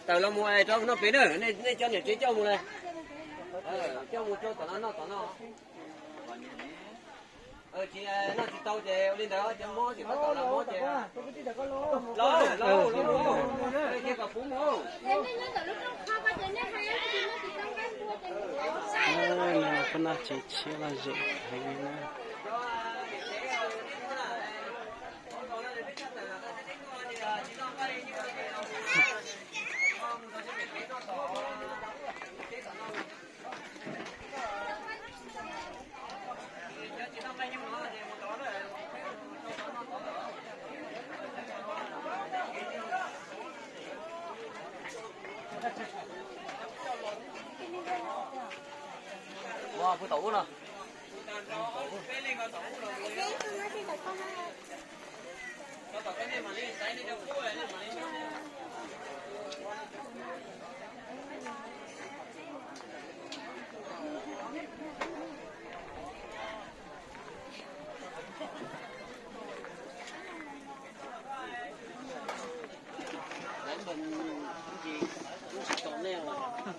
Tawm los mus es rau noj pem na, nej cov niam tsev coj mus na. Coj mus rau tom no noj tom no. Tsis noj tsis tau ces ua li ntawd ces mob tsis tau los mob ces los los los ces kom puv mus. Peb noj tsis tshiab loj zem heev li na. Ua puag tom ub no.